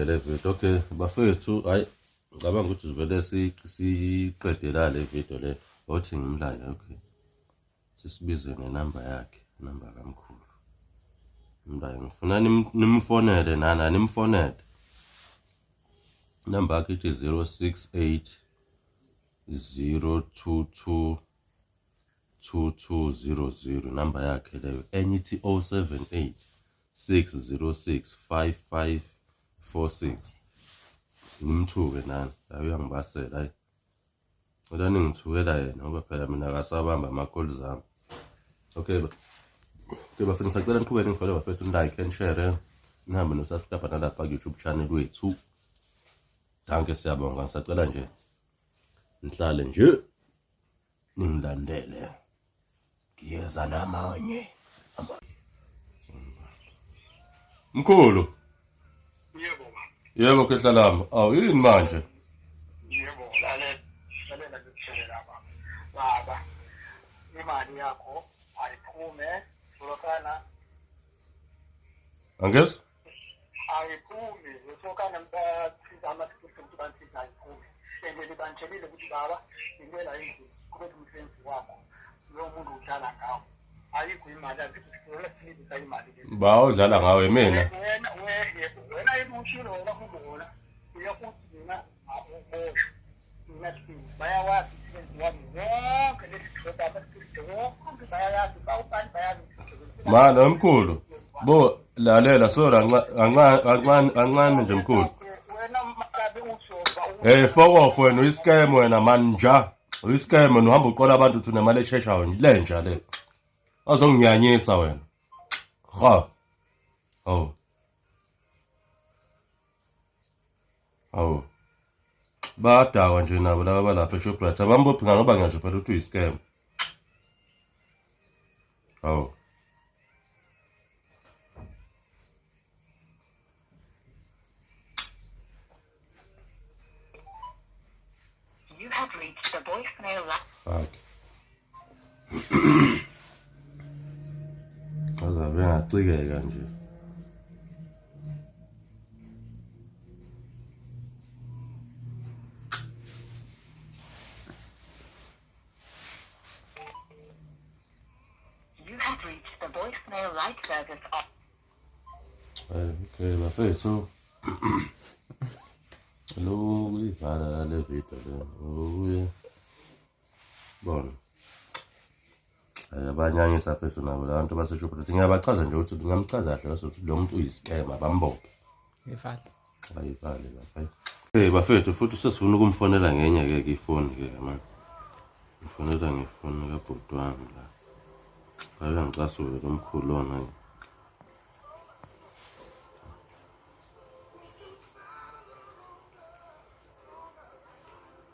Le video, okay bafethu, hayi ngicabanga ukuthi vele siyiqede la le video le. Othi ngimlaye, okay, sisibize nenamba yakhe, inamba kamkhulu. Mlaye, ngifuna nimfonele nana, nimfonele. Inamba yakhe ithi 068 022 2200, inamba yakhe leyo. Enye ithi 078 606 5546. Nimthuke nani, hayi uyangibasela, hayi cela ningithukela yena ngoba phela mina akasabamba ama-calls ami. Okay ba, okay bafethu, ngisacela niqhubeke ningifole bafethu, ni-like and share, nihambe no-subscribe nalapha ku-YouTube channel wethu. Danke, siyabonga. Ngisacela nje nihlale nje ningilandele, ngiyeza namanye. Mkhulu. Yebo. Yebo khehla lami. Awu yini manje? Yebo, lalela, lalela ngikutshele baba. Baba, imali yakho ayiphume Solokana. Angizwa? Ayiphumi, Solokana mbathiza ama-security ukuthi bansiza ayiphumi. And libantshelile ukuthi baba intela endlini kube umsebenzi wakho. Lo muntu udlala ngawo. Ayikho imali, azikho sibizisa imali le. Ba udlala ngawe mina. Wena yebo, wena yini ushilo wena kubona. Uyakuthi mina uboshwe. Mina bayawazi umsebenzi wami wonke lesi ama-security wonke bayayazi, bawubani bayazi. Mana mkhulu. Bo lalela so kancane kancane kancane nje mkhulu. Wena makabe uzoba Hey fuck off wena, uyi-scam wena manja. Uyi-scam wena, uhamba uqola abantu uthi unemali esheshayo lenja le. Azonginyanyisa wena. Ha. Oh. Awu. Bayadakwa nje nabo laba balapha eShoprite. Abambophi ngani ngoba ngiyasho phela ukuthi uyi-scam. Awu. You have reached the voicemail line. Fuck. Azabe ngacikeka nje. You have reached the voicemail light service of Okay, bafethu. Lo kuyivala le video le. Uye. Bona. Abanyanyisa phezulu nabo labantu baseShoprite. Ngiyabachaza nje ukuthi ngingamchaza kahle kahle ukuthi lo muntu uyi-scam, abambophe. Ngivale. Ayivale bafethu. Hey bafethu, futhi sesifuna ukumfonela ngenye ke ke ifoni ke manje. Ngifonela ngefoni kabhuti wami la. Ake ngicasule lo mkhulu lona.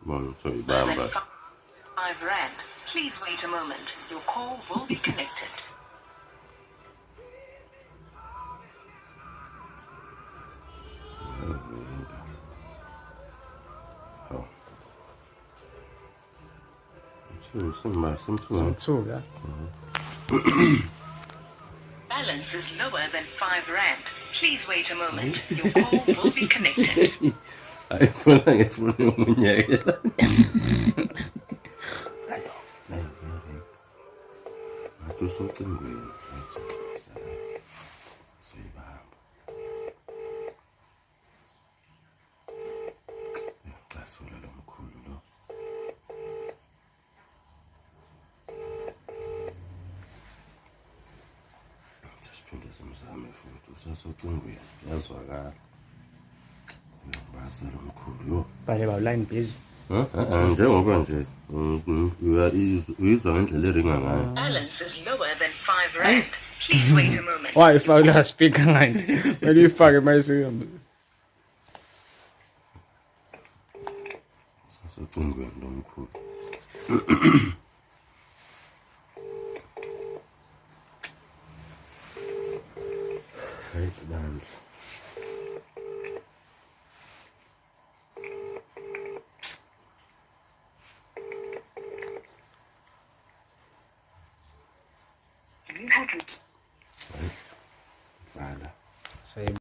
Bona ukuthi uyibamba. R5. Please wait a moment. Your call will be connected. Hawu. Simba, simthuka. Simthuka. Balance is lower than R5. Please wait a moment. Your call will be connected. Ayifuna ngifuna umunyekela. Ngathi usocingweni. Ngathi soyibamba. Uyacasula lo mkhulu lo. Siphinde simzame futhi usasocingweni, yazwakala. Uyangibasa lo mkhulu yo. Bale ba line busy. Njengoba nje uyizwa ngendlela eringa ngayo. Balance is lower than R5. Please wait a moment. Wayifaka la speaker ngani? Kumele uyifake mayise. Sasocingweni lo mkhulu. Hayi bandla. You have Vala. Same.